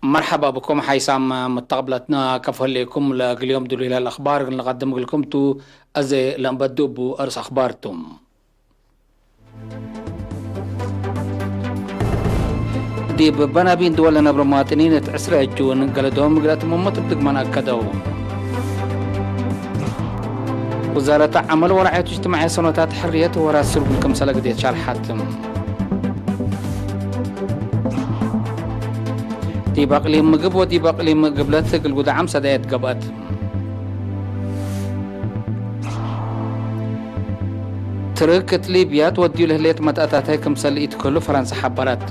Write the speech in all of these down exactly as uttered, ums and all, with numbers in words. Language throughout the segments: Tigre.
መርሐባ ብኩም ሓይሳም መተቅብለትና፣ ከፍ ህሌኩም። ለእግል ዮም ድሉይ ለአልአኽባር እግል ንቀድም እግልኩም ቱ። አዜ ለእንበዱ እቡ አርስ አኽባር ቱ። ዲብ በናቢን ድወል ለነብሮ መዋጥኒን እት ዕስረ ጁን ገለዶም እግል አትመሞት እብ ድግማን አከደው። ውዛረት ዐመል ወረዓየት እጅትማዕየት ሰኖታት ሕርየት ወራስ ስርጉል ክምሰለ ግዴት ሻርሐት። ዲብ አቅሊም ምግብ ወዲብ አቅሊም ግብለት እግል ጉዳዓም ሰዳየት ገብአት። ትርክ እት ሊብያ ትወድዩ ለህሌት መትአታታይ ክምሰል ኢትክህሉ ፈረንሰ ሐበረት።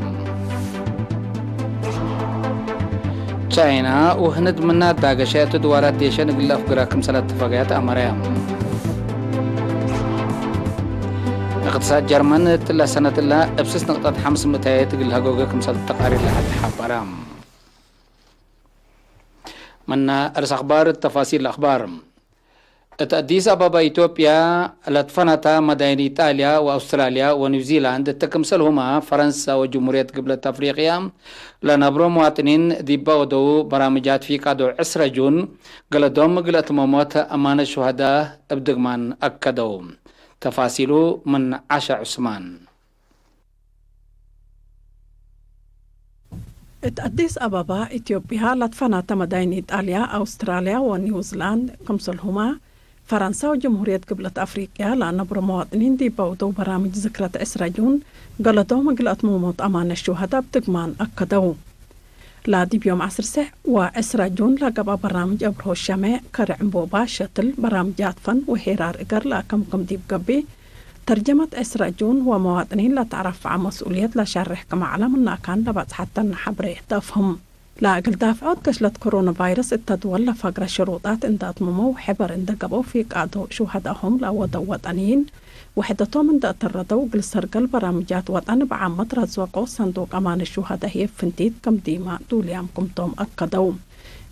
ቻይና ወህንድ ምና ዳገሸ እት ድዋራት ዴሸን እግል ለአፍግራ ክምሰል አተፈገያት አመረ። እቅትሳድ ጀርመን እትለ ሰነት እላ እብ ስስ ንቅጠት ሐምስ ምእታየት እግል ሀጎገ ክምሰል ተቃሪር ለሐት ሐበረ። ምነ ርእስ አኽባር ተፋሲል አኽባር። እት አዲስ አበባ ኢትዮጵያ ለትፈናታ መዳይን ኢጣልያ ወአውስትራልያ ወኒውዚላንድ እተ ክምሰልሁመ ፈረንሳ ወጅምሁርየት ግብለት አፍሪቅያ ለነብሮ መዋጥኒን ዲባ ወደው በራምጃት ፊቃዶ ዕስረ ጁን ገለዶም እግል አትመሞት አማነት ሹሀዳ እብ ድግማን አከደው። ተፋሲሉ ምን ዐሸ ዑስማን። እት አዲስ አበባ፣ ኢትዮጵያ፣ ለትፈናተ መዳይን ኢጣልያ፣ አውስትራልያ ወኒውዚላንድ፣ ክምሰልሁመ ፈረንሳ ወጀምሁርየት ግብለት አፍሪቅያ ለአነብሮ መዋጥኒን ዲብ አውደው በራምጅ ዝክረት ዕስረ ጁን፣ ገለዶም እግል አትመሞት አማነት ሹሀዳ እብ ድግማን አከደው። ለዲብ ዮም ዐስር ሰዕ ወዕስረ ጁን ለገብአ በራምጅ አብርሆ ሸሜዕ፣ ከረ ዕንቦባ፣ ሸትል፣ በራምጃት ፈን ወሄራር እገር ለአከምክም ዲብ ገብእ፣ ተርጀመት ዕስረ ጁን ወመዋጥኒን ለተአረፍዐ መስኡልየት ለሸርሕ ክም ዐለ፣ ምነ አካን ለበጽሐተነ ሐብሬ ተአፍህም። ለእግል ዳፍዖት ገሽለት ኮሮና ቫይረስ እተ ድወል ለፈግረ ሽሩጣት እንደ አትመመው፣ ሕበር እንደ ገብአው፣ ፊቃዶ ሹሀዳሆም ለአወደው ወጠንይን፣ ውሕደቶም እንደ አተረደው፣ እግል ሰርገል በራምጃት ወጠን እብ ዓመት ረዘቆ ሰንዱቅ አማነት ሹሀዳ ህዬ ፍንቲት ክም ዲመ ዱልያም ክምቶም አከደው።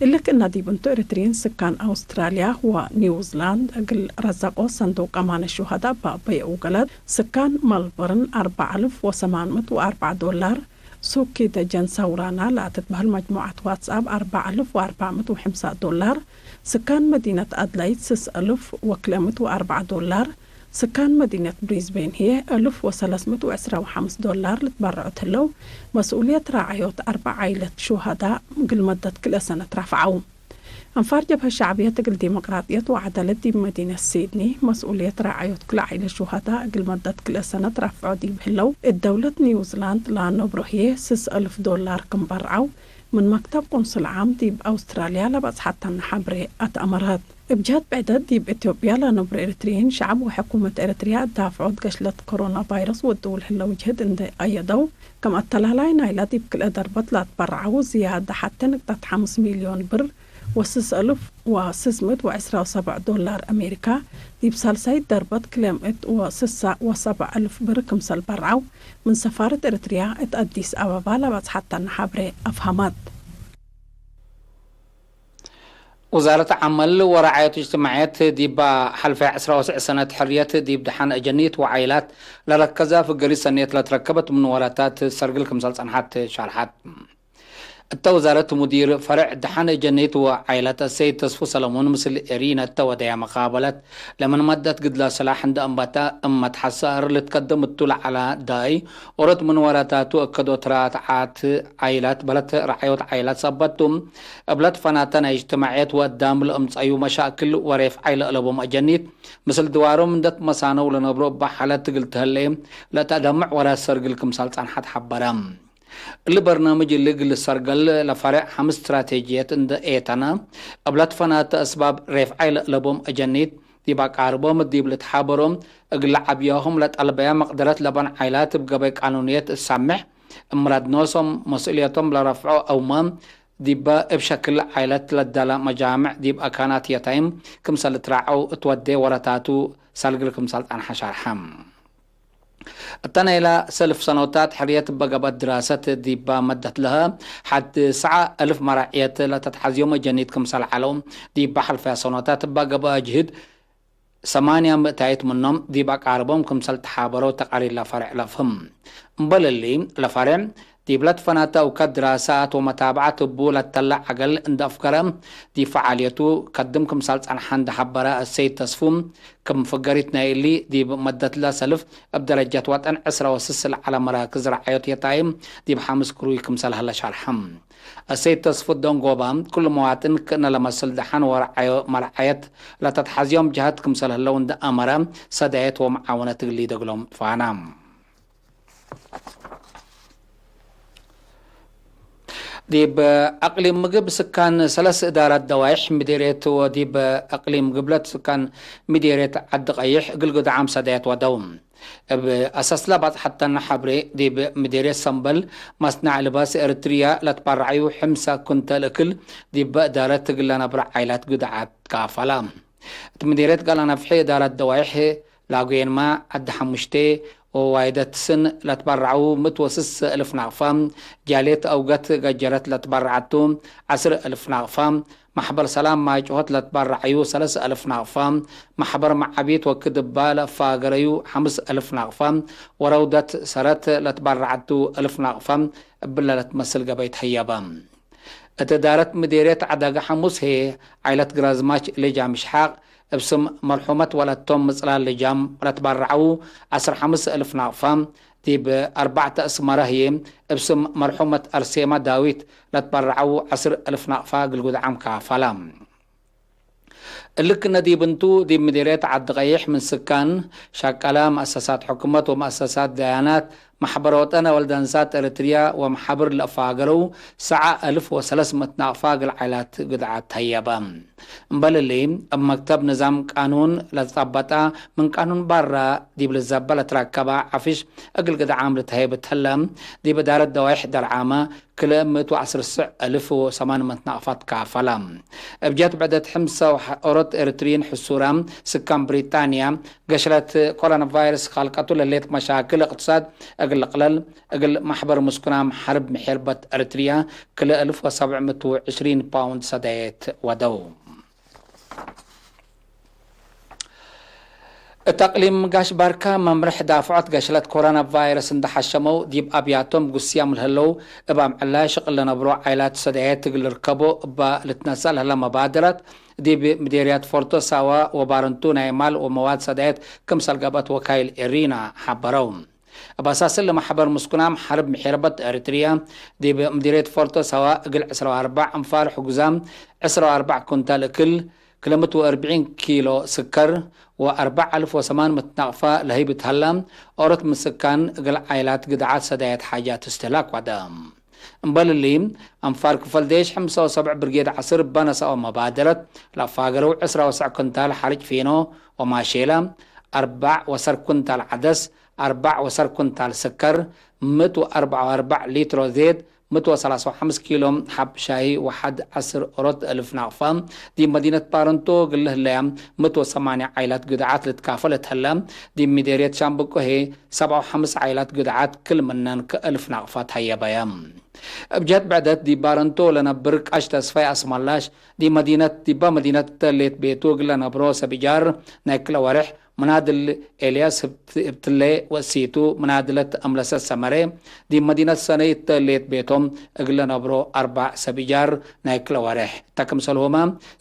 እሊ ክእነ ዲብ እንቱ፣ ኤሪትሪን ስካን አውስትራልያ ወኒውዚላንድ እግል ረዘቆ ሰንዱቅ አማነት ሹሀዳ ባበየ ውገለት፣ ስካን መልበርን አርበዕ አልፍ ወሰማን ምእት ወአርበዕ ዶላር፣ ሱኪ ደጀን ሰውራና ለትትበህል መጅሙዐት ዋትስአፕ አርበዕ አልፍ ወአርበዕ ምእት ወሐምሳ ዶላር፣ ስካን መዲነት አድላይድ ስስ አልፍ ወክልኤ ምእት ወአርበዕ ዶላር፣ ስካን መዲነት ብሪዝቤን ህዬ አልፍ ወሰለስ ምእት ወዕስራ ወሐምስ ዶላር ልትበረዑ ህለው፣ መስኡልየት ራዐዮት አርበዕ ዓይለት ሹሀዳ እግል መደት ክልኤ ሰነት ረፍዐው። አንፋር ጀብሀት ሸዕብየት እግል ዲሞቅራጥየት ወዐደለት ዲብ መዲነት ሲድኒ፣ መስኡልየት ራዐዮት ክልኤ ዓይለት ሹሀዳ እግል መደት ክልኤ ሰነት ረፍዖ ዲብ ህለው፣ እት ደውለት ኒውዚላንድ ለአነብሮ ህዬ ስስ አልፍ ዶላር ክም በርዐው፣ ምን መክተብ ቁንስል ዓም ዲብ አውስትራልያ ለበጽሐተነ ሐብሬ አትአመረት። እብ ጀህት ብዕደት፣ ዲብ ኢትዮጵያ ለነብሮ ኤሪትርይን፣ ሸዐብ ወሕኩመት ኤሪትርያ እት ዳፍዖት ገሽለት ኮሮና ቫይረስ ወድውል ህለው ጅህድ እንዴ አየደው፣ ክም አተላላይ ናይላ ዲብ ክልኤ ደርበት ለአትበረዐው ዝያደ ሐቴ ንቅጠት ሐምስ ሚልዮን ብር ወስስ አልፍ ወስስ ምእት ወዕስራ ወሰብዕ ዶላር አሜሪካ፣ ዲብ ሳልሳይት ደርበት ክልኤ ምእት ወስሳ ወሰብዕ አልፍ ብር ክምሰል በርዐው፣ ምን ሰፋረት ኤሪትርያ እት አዲስ አበባ ለበጽሐተነ ሐብሬ አፍሀመት። ውዛረት ዐመል ወረዓየት እጅትማዕየት ዲባ ሐልፈ ዐስራ ወትስዕ ሰነት ሕርየት ዲብ ደሐን አጀኒት ወዓይላት ለረከዘ ፍገሪት ሰኔት ለትረከበት ምንወራታት ሰርግል ክምሰል ጸንሐት ሻርሐት። እተ ውዛረት ሙዲር ፈርዕ ደሐን አጀኒት ወዓይላት አሰይድ ተስፉ ሰለሙን ምስል ኤሪነ እተ ወደያ መቃበለት ለምን መደት ግድለ ስላሕ እንደ አንበተ እመ ተሐሰር ልትከደም እቱ ለዐለ ዳይ ኦሮት ምንወራታቱ እከዶት ራትዓት ዓይላት በለት ረዓዮት ዓይላት ሰበት ቱ። እብለት ፈናተ ናይ እጅትማዕየት ወአዳም ለእምጸዩ መሻክል ወሬፍዓይ ለአለቦም አጀኒት፣ ምስል ድዋሮም እንደ ትመሳነው ለነብሮ እበ ሓለት እግል ተህሌ ለተአደምዕ ወራስ ሰርግል ክምሳል ጸንሐት ሐበረ። እሊ በርናምጅ እሊ እግል ሰርገል ለፈሬዕ ሐምስ ስትራቴጅየት እንደ ኤተነ፣ እብለት ፈናተ እስባብ ሬፍዓይ ለአለቦም አጀኒት፣ ዲብ አቃርቦም ዲብ ልትሓበሮ እግል ለዐብያሆም ለጠልበያ መቅደረት ለበን ዓይላት እብ ገበይ ቃኑንየት እሳምሕ፣ እምራድ ኖሶም መስኡልየቶም ለረፍዖ አውመ፣ ዲበ እብ ሸክል ዓይለት ለዳለ መጃምዕ ዲብ አካናት የታይም ክምሰል ልትራዐው እት ወዴ ወረታቱ ሳልግል ክምሰል ጸንሐ ሸርሐ። እተ ናይላ ሰልፍ ሰኖታት ሕርየት እበ ገብአት ድራሰት ዲባ መደት ለሀ ሐድ ሰዓ አልፍ መራዕየት ለተትሐዝዮም አጀኒት ክምሰል ዐለው፣ ዲባ ሐልፈያ ሰኖታት እበ ገብአ ጅህድ ሰማንያ ምእታይት ምኖም ዲብ አቃርቦም ክምሰል ተሓበረው ተቃሪር ለፈሬዕ ለፍህም። እምበል እሊ፣ ለፈሬዕ ዲብ ለትፈናተ አውከት ድራሳት ወመታብዐት እቡ ለተለ ዐገል እንደ አፍገረ፣ ዲብ ፈዓልየቱ ከድም ክምሰል ጸንሐ እንደ ሐበረ አሰይድ ተስፉ፣ ክም ፍገሪት ናይ እሊ፣ ዲብ መደትለ ሰልፍ እብ ደረጀት ወጠን ዕስረ ወስስ ለዐለ መራክዝ ረዓዮት የታይም ዲብ ሐምስ ክሩይ ክምሰል ሀለ ሸርሐ። አሰይድ ተስፉ ደንጎባ፣ ክሉ መዋጥን ክእነ ለመስል ደሐን ወረዓዮ መርዓየት ለተትሐዝዮም ጀሀት ክምሰል ህለው እንደ አመረ፣ ሰዳየት ወመዓወነት እግል ኢደግሎም ፋና። ዲብ አቅሊም ምግብ ስካን ሰለስ እዳራት ደዋይሕ ምዴርየት ወዲብ አቅሊም ግብለት ስካን ምዴርየት ዐዲ ቀይሕ እግል ግድዓም ሰዳየት ወደው። እብ አሰስለ ባጽሐተነ ሐብሬ፣ ዲብ ምዴርየት ሰምበል፣ መስናዕ ልባስ ኤረትርያ ለትበረዐዩ ሕምሰ ኩንተል እክል፣ ዲብ እዳረት እግል ለነብረ ዓይላት ግድዓት ካፈላ። እት ምዴርየት ጋላ ነፍሒ እዳረት ደዋይሕ፣ ላጉየንማ፣ ዐዲ ሐሙሽቴ ወዋይደት ስን ለትበረዐው ምእት ወስስ እልፍ ናቅፋ፣ ጃልየት አውገት ገጀረት ለትበረዐቱ ዐስር እልፍ ናቅፋ፣ መሕበር ሰላም ማይ ጭሆት ለትበረዐዩ ሰለስ እልፍ ናቅፋ፣ መሕበር መዓቢት ወክድባ ለፋገረዩ ሐምስ እልፍ ናቅፋ፣ ወረውደት ሰረት ለትበረዐቱ እልፍ ናቅፋ እብለ ለትመስል ገበይ ተህየበ። እት እዳረት ምዴርየት ዐዳገ ሐሙስ ህዬ፣ ዓይለት ግራዝማች ልጃም ሽሓቅ እብ ስም መርሑመት ወለቶም ምጽላል ልጃም ለትበረዐው ዐስር ሐምስ እልፍ ናቅፋ፣ ዲብ አርበዕተ እስመረ ህዬ፣ እብ ስም መርሑመት አርሴማ ዳዊት ለትበረዐው ዐስር እልፍ ናቅፋ እግል ግድዓም ካፈላ። እሊ ክእነ ዲብ እንቱ፣ ዲብ ምዴርየት ዐዲ ቀይሕ ምን ስካን፣ ሸቀለ፣ መአሰሳት ሕኩመት ወመአሰሳት ደያናት፣ መሕበር ወጠን ወልድ አንሳት ኤረትርያ ወመሓብር ለአፋገረው ሰዓ እልፍ ወሰለስ ምእት ናቅፋ እግል ዓይላት ግድዓት ተህየበ። እምበል እሊ፣ እብ መክተብ ንዛም ቃኑን ለትጸበጠ፣ ምን ቃኑን ባራ ዲብ ልዘበ ለትረከበ ዐፍሽ እግል ግድዓም ልትሀይብ እትህለ፣ ዲብ እዳረት ደዋይሕ ደርዓመ፣ ክልኤ ምእት ወዐስር ስዕ እልፍ ወሰማን ምእት ናቅፋት ካፈለ። እብ ጀት ብዕደት ሕምሰ ወሐ-፣ ኦሮት ኤረትርይን ሕሱራም ስካን ብሪጣንያ፣ ገሽለት ኮሮና ቫይረስ ካልቀቱ ለሌት መሻክል እቅትሳድ እግል ልቅለል፣ እግል ማሕበር ምስኩናም ሐርብ ምሔርበት ኤረትርያ ክልኤ እልፍ ወሰብዕ ምእት ወዕሽሪን ፓውንድ ሰደየት ወደው። እት አቅሊም ጋሽ ባርካ መምርሕ ዳፍዖት ገሽለት ኮሮና ቫይረስ እንደ ሐሸመው፣ ዲብ አብያቶም ጉስያም ለህለው እብ አምዕላይ ሽቅል ለነብሮ ዓይላት ሰዳየት እግል ልርከቦ እባ ልትነሰእ ለህለ መባደረት፣ ዲብ ምዴርያት ፎርቶ ሳዋ ወባረንቱ ናይ ማል ወመዋድ ሰዳየት ክምሰል ገብአት ወካይል ኤሪና ሐበረው። እብ አሳስል ለመሕበር ምስኩናም ሐርብ ምሔርበት ኤሪትርያ፣ ዲብ ምዲርየት ፎርቶ ሳዋ እግል ዕስራ ወአርበዕ አንፋር ሕጉዛም፣ ዕስራ ወአርበዕ ኩንታል እክል፣ ክልምት ወአርብዒን ኪሎ ስከር ወአርበዕ አልፍ ወሰማን ምእት ናቅፋ ለህይብ እት ሀላ፣ ኦሮት ምስካን እግል ዓይላት ግድዓት ሰዳየት ሓጃት እስትህላክ ወደ። እምበል እሊ፣ አንፋር ክፈል ዴሽ ሕምሳ ወሰብዕ ብርጌድ ዐስር በነሰአው መባደረት፣ ለአፋገረው ዕስራ ወሰዕ ኩንታል ሐርጭ ፊኖ ወማሼላ፣ አርባዕ ወሰር ኩንታል ዐደስ፣ አርባዕ ወሰር ኩንታል ስከር፣ ምእት ወአርበዕ ወአርበዕ ሊትሮ ዜት፣ ምእት ወሰላሳ ወሐምስ ኪሎ ሐብ ሻሂ ወሐድ ዐስር ኦሮት እልፍ ናቅፋ፣ ዲብ መዲነት ባረንቶ እግል ህለያ ምእት ወሰማንያ ዓይላት ግድዓት ልትካፈል እት ሀላ፣ ዲብ ሚዴርየት ሻምብቆ ህዬ ሰብዓ ወሐምስ ዓይላት ግድዓት ክል ምነን ከእልፍ ናቅፋ ተሀየበየ። እብ ጀት ብዕደት ዲብ ባረንቶ ለነብር ቃሽ ተስፋይ አስመላሽ፣ ዲብ መዲነት፣ ዲባ መዲነት እተ ሌት ቤቱ እግል ለነብሮ ሰብ እጃር ናይ ክለ ወሬሕ፣ ምናድል ኤልያስ ህብት-፣ ህብትለ ወእሲቱ ምናድለት አምለሰት ሰመረ፣ ዲብ መዲነት ሰነይ እተ ሌት ቤቶም እግል ለነብሮ አርባዕ ሰብ እጃር ናይ ክለ ወሬሕ። እተ ክምሰልሁመ፣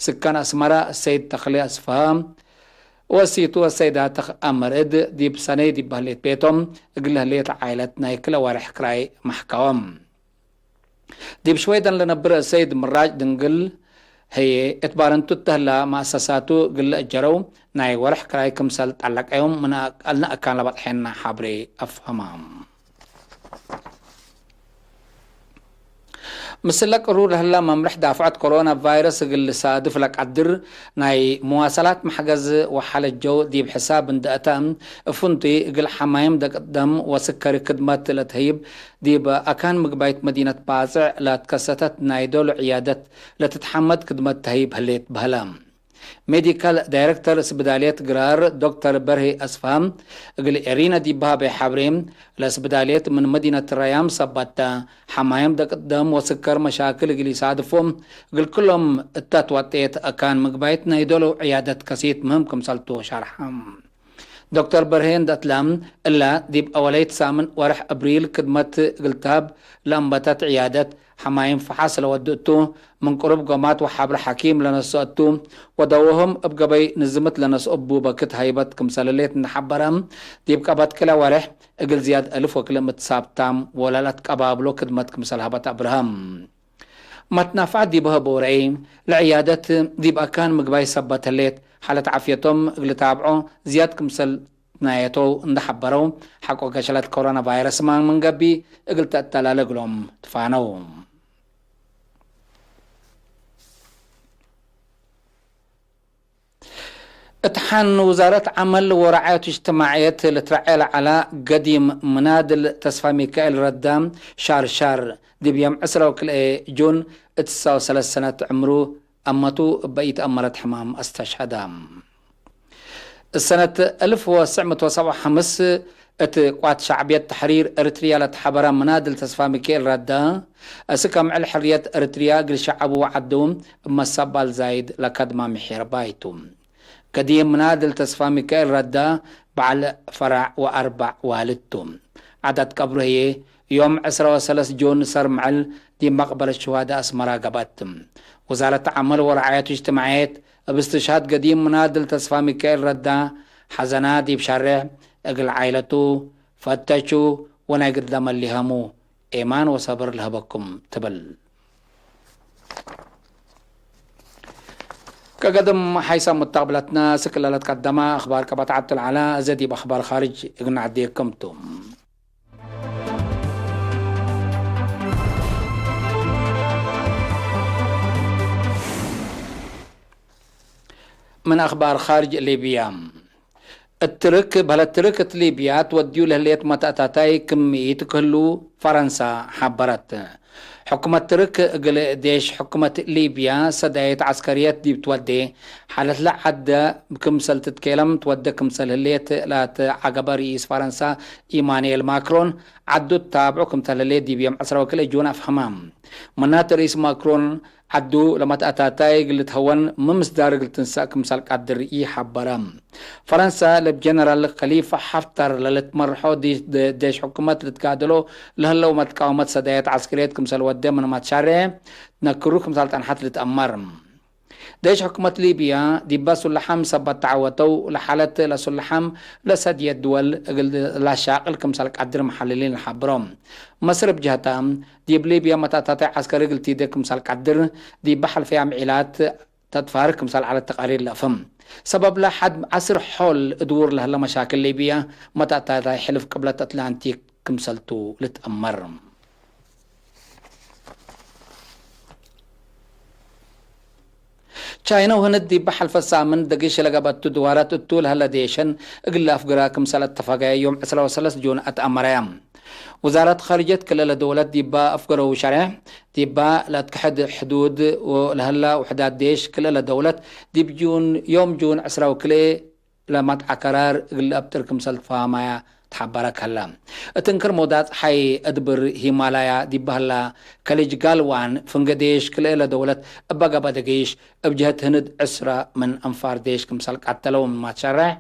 ስካን አስመረ አሰይድ ተክሌ አስፍሃ ወእሲቱ አሰይድ አተክ አመርዕድ፣ ዲብ ሰነይ ዲብ በህሌት ቤቶም እግል ለህሌት ዓይለት ናይ ክለ ወሬሕ ክራይ መሕከዎም። ዲብ ሽዌደን ለነብር ሰይድ ምራጭ ድንግል ህዬ፣ እት ባረንቱ እተ ህላ መአሰሳቱ እግል ለእጀረው ናይ ወርሕ ክራይ ክምሰል ጠለቀዮም ምን አቃልነ አካን ለበጽሐነ ሐብሬ አፍሀማ። ምስለ ቅሩር ለህላ መምርሕ ዳፍዐት ኮሮና ቫይረስ እግል ልሳድፍ ለቀድር ናይ መዋሰላት መሕገዝ ወሐለጀው ዲብ ሕሳብ እንደ አተ፣ እፍንቱይ እግል ሐማይም ደቅደም ወስከሪ ክድመት ለትህይብ ዲብ አካን ምግባይት መዲነት ባጽዕ ለትከሰተት ናይ ዶል ዕያደት ለትትሐመድ ክድመት ተህይብ ህሌት በህለ። ሜዲካል ዳይረክተር ስብዳልየት ግራር ዶክተር በርሄ አስፋም እግል ኤሪነ ዲብ ሀበ ሐብሬ፣ ለስብዳልየት ምን መዲነት ረያም ሰባተ ሐማይም ደቅደም ወስከር መሻክል እግል ኢሳድፎ እግል ክሎም እተ ትወጤት አካን ምግባይት ናይ ዶለው ዕያደት ከሲት ምህም ክምሰልቱ ሸርሐ። ዶክተር በርሄ እንደ እትላም፣ እላ ዲብ አወለይት ሳምን ወርሕ አብሪል ክድመት እግል ተሀብ ለአንበተት ዕያደት ሐማይም ፈሓስ ለወዱ እቱ፣ ምን ቅሩብ ጎማት ወሓብር ሐኪም ለነስኦ እቱ፣ ወደወሆም እብ ገበይ ንዝምት ለነስኦ እቡ በክት ሀይበት ክምሰል ህሌት እንደ ሐበረ፣ ዲብ ቀበት ክለ ወርሕ እግል ዝያድ አልፍ ወክልእምት ሳብታም ወለለአትቀባብሎ ክድመት ክምሰል ሀበት አብርሀ። መትናፍዐት ዲብ ሀቦ ረአይ፣ ለዕያደት ዲብ አካን ምግባይ ሰበት ህሌት፣ ሓለት ዓፍየቶም እግል ታብዖ ዝያድ ክምሰል ትናየተው እንደ ሐበረው፣ ሐቆ ገሸለት ኮሮና ቫይረስመ ምን ገብእ እግል ተአተላለ እግሎም ትፋነው። እት ሐን ውዛረት ዐመል ወረዓየት እጅትማዕየት ልትረዔ ለዐለ ገዲም ምናድል ተስፋ ሚካኤል ረዳ፣ ሻርሻር፣ ዲብ ዮም ዕስራ ወክልኤ ጁን እት ሰው ሰለስ ሰነት ዕምሩ አመቱ እበ ኢተአመረት ሕማም አስተሽሀደ። እሰነት አልፍ ወትስዕ ምእት ወሰብዓ ወሐምስ እት ቋት ሸዕብየት ተሕሪር ኤሪትርያ ለተሐበረ ምናድል ተስፋ ሚካኤል ረዳ፣ እስክ አምዕል ሕርየት ኤሪትርያ እግል ሸዐቡ ወዐዱ እብ መሰባል ዛይድ ለከድማ ምሒርባይ ቱ። ገዲም ምናድል ተስፋ ሚካኤል ረዳ በዐል ፈራዕ ወአርበዕ ዋልድ ቱ። ዐዳት ቀብሩ ህዬ ዮም ዕስራ ወሰለስ ጁን ሰር ምዕል ዲብ መቅበለት ሹሃደ አስመራ ገብአት። ውዛረት ዐመል ወረዓየት እጅትማዕየት እብ እስትሽሃድ ገዲም ምናድል ተስፋ ሚካኤል ረዳ ሐዘና ዲብ ሻሬዕ እግል ዓይለቱ ፈተቹ ወናይ ግድለ መሊሀሙ ኤማን ወሰብር ለሀበኩም ትብል። ከገድም ሐይሰ ሙተቅብለትነ ስክለ ለትቀደመ አኽባር ቀበት ዐብዱል ዐላ፣ እዘ ዲብ አኽባር ኻርጅ እግል ነዐዴክም ቱ። ምን አኽባር ኻርጅ ሊብያ። እት ትርክ፣ በህለት ትርክ እት ሊብያ ትወድዩ ለህሌት መተእታታይ ክምኢት ክህሉ ፈረንሳ ሐበረት። ሕኩመት ትርክ እግል ዴሽ ሕኩመት ሊብያ ሰዳየት ዐስከርየት ዲብ ትወዴ ሓለትለ ዐደ ክምሰል ትትኬለም ትወዴ ክምሰል ህሌት ለአትዐገበ ርኢስ ፈረንሳ ኢማኑኤል ማክሮን፣ ዐዱ ትታብዑ ክምሰል ህሌት ዲብ ዮም ዕስራ ወክልኤ ጁን አፍሀመ። ምናተ ርኢስ ማክሮን፣ ዐዱ ለመትአታታይ እግል ልትሀወን ምን ምስዳር እግል ትንሰእ ክምሰል ቀድር ኢሐበረ። ፈረንሳ ለብ ጀነራል ከሊፋ ሐፍተር ለልትመርሖ ዲ-፣ ዴሽ ሕኩመት ልትጋደሎ ለህለው መትቃወመት ሰዳየት ዐስክርየት ክምሰል ወዴ ምንመ ትሻሬ ትነክሩ ክምሰል ጸንሐት ልትአመር። ዴሽ ሕኩመት ሊብያ ዲበ ሱለሓም ሰበት ተዐወተው ለሓለት ለሱለሓም ለሰድየት ድወል እግል ለሻቅል ክምሰል ቀድር መሐልሊን ለሐብሮ። መስር እብ ጀህታ፣ ዲብ ሊብያ መትአታታይ ዐስከሪ እግል ቲዴ ክምሰል ቀድር፣ ዲበ ሐልፈየ አምዒላት ተትፋርክ ክምሰል ዐለት ተቃሪር ለአፍህም። ሰበብለ ሐድ ዐስር ሖል እድውር ለህለ መሻክል ሊብያ፣ መትአታታይ ሕልፍ ቅብለት አትላንቲክ ክምሰልቱ ልትአመር። ቻይነ ወህንድ ዲበ ሐልፈ ሳምን ደግሽ ለገብአቱ ድዋራት እቱ ለህለ ዴሸን እግል ለአፍግራ ክምሰል አተፋቀየ ዮም ዕስራ ወሰለስ ጁን አትአመረየ። ውዛረት ካርጅየት ክልኤ ለደውለት ዲበ አፍገረው ሸሬሕ፣ ዲበ ለአትከሐድ ሕዱድ ወለህላ ውሕዳት ዴሽ ክልኤ ለደውለት ዲብ ጁን፣ ዮም ጁን ዕስራ ወክልኤ ለመትዐ ከራር እግል ለአብጥር ክምሰል ትፋሀማያ ተሐበረ ከለ። እት እንክር ሞዳት ጸሓይ አድብር ሂማላያ ዲበ ህላ ከሊጅ ጋልዋን ፍንጌ ዴሽ ክልኤ ለደውለት እበ ገብአ ደጊሽ እብ ጀህት ህንድ ዕስረ ምን አንፋር ዴሽ ክምሰል ቀተለው ምንመ ትሸሬሕ፣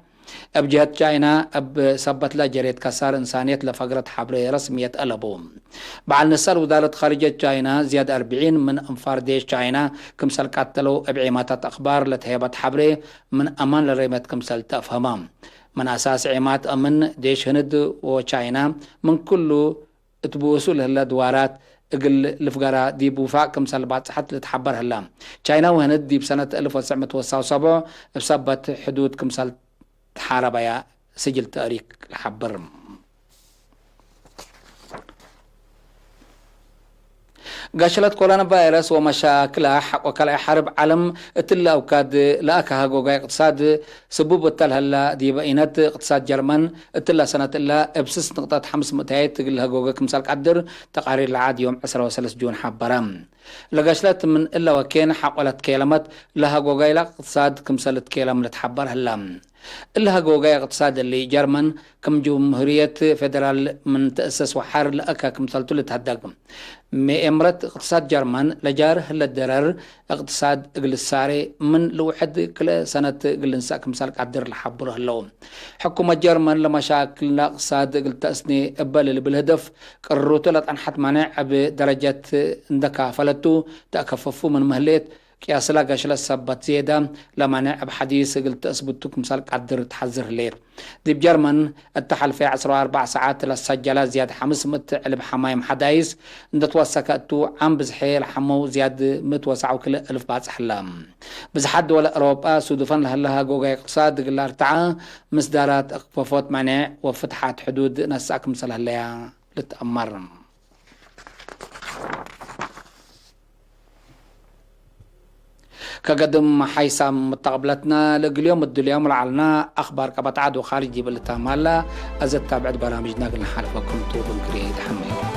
እብ ጀህት ቻይና እብ ሰበት ለጀሬት ከሳር እንሳንየት ለፈግረት ሐብሬ ረስምየት አለቡ። በዐል ንሳል ውዛረት ካርጅየት ቻይና ዝያድ አርብዒን ምን አንፋር ዴሽ ቻይና ክምሰል ቀተለው እብ ዒማታት አክባር ለተሄበት ሐብሬ ምን አማን ለሬመት ክምሰል ተአፍሀመ። ምን አሳስ ዒማት አምን ዴሽ ህንድ ወቻይና ምን ክሉ እት ብኡሱ ለህለ ድዋራት እግል ልፍገራ ዲብ ውፋቅ ክምሰል ባጽሐት ልትሐበር ህለ። ቻይና ወህንድ ዲብ ሰነት አልፍ ወትሰዕ ምእት ወሰብዓ ወሰብዓ እብ ሰበት ሕዱድ ክምሰል ተሓረበያ ስጅል ተእሪክ ለሐብር። ገሸለት ኮሮና ቫይረስ ወመሻክላ ሐቆ ካልኣይ ሐርብ ዓለም እትለ አውካድ ለአከ ሀጎጋይ እቅትሳድ ስቡብ እተ ለህላ ዲበ ኢነት እቅትሳድ ጀርመን እትለ ሰነት እለ እብ ስስ ንቅጠት ሐምስ ምእታይት እግል ለሀጎገ ክምሰል ቀድር ተቃሪር ለዐድ ዮም ዕስራ ወሰለስ ጁን ሐበረ። ለገሽለት ምን እለ ወኬን ሐቆ ለትኬለመት ለሀጎጋይ ለእቅትሳድ ክምሰል ልትኬለም ልትሐበር ህለ። እሊ ሀጎጋይ እቅትሳድ እሊ፣ ጀርመን ክም ጅምሁርየት ፌደራል ምን ተእሰስ ወሐር ለአከ ክምሰልቱ ልትሀደግ። መኤምረት እቅትሳድ ጀርመን ለጃር ህለ ደረር እቅትሳድ እግል ሳሬ ምን ልውሕድ ክልኤ ሰነት እግል ልንሰእ ክምሰል ቃድር ለሐብሮ ህለው። ሕኩመት ጀርመን ለመሻክል እቅትሳድ እግል ተአስኔ እበ ለልብል ህደፍ ቅርሩቱ ለጠንሐት ማኔዕ እብ ደረጀት እንደ ካፈለቱ ተአከፈፉ ምን ምህሌት ቅያስላ ገሽለ ሰበት ዜዳ ለማኔዕ እብ ሐዲስ እግል ተአስብቱ ክምሰል ቃድር ተሐዝር ህሌት። ዲብ ጀርመን እተ ሐልፈ ዐስር ወአርበዕ ሰዓት ለሰጀለ ዝያድ ሐምስ ምእት ዕልብ ሐማይም ሐዳይስ እንደ ትወሰከ እቱ፣ ዓም ብዝሐ ለሐመው ዝያድ ምእት ወሰዕ ወክልኤ እልፍ ባጽሕ ህለ። ብዝሓት ድወል አውሮጳ ሱዱፈን ለህለ ሀጎጋይ እቅትሳድ እግል ለአርትዐ ምስዳራት እክፈፎት ማኔዕ ወፍትሓት ሕዱድ ነስአ ክምሰል ህለያ ልትአመር። ከገድም ሓይሳም ምተቅብለትና ለእግል ዮም እድልዮም ለዐልና አኽባር ቀበት ዐድ ወኻርጅ ዲብ ልታማላ አዘ ታብዕት በራምጅና እግል ነሓልፈኩም ቱ። ብንክርየ ኢተሐመዩ።